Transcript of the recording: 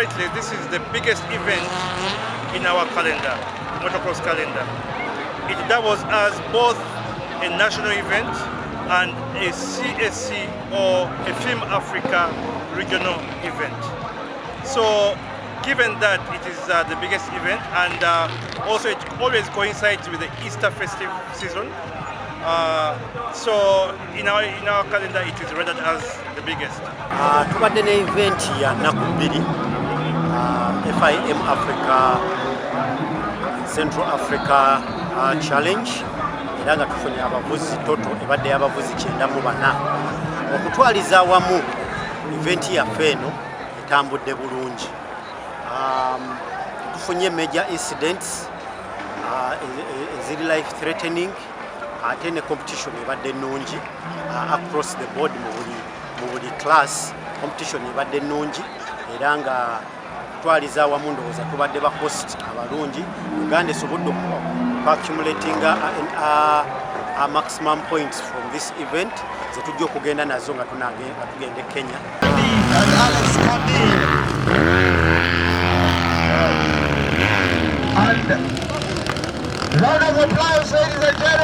Currently, this is the biggest event in our calendar, motocross calendar. It doubles as both a national event and a CSC or a FIM Africa regional event. So, given that it is the biggest event and also it always coincides with the Easter festive season, so in our calendar it is rendered as the biggest. Tubadde ne event ya nnaku 2, FIM Africa Central Africa Challenge, era nga tufunye abavuzi, total ebadde y'abavuzi 94. Okutwaliza awamu, event yaffe eno etambudde bulungi. Tufunye major incidents eziri life threatening, ate ne competition ebadde nnungi across the board. Mu buli class competition ebadde nnungi, era nga okutwaliza awamu ndowooza tubadde ba host abalungi. Uganda esobodde okuaccumulatinga maximum points from this event zetujja okugenda nazo nga tugenda e Kenya. And Alex Kandie. And round of applause, ladies and gentlemen.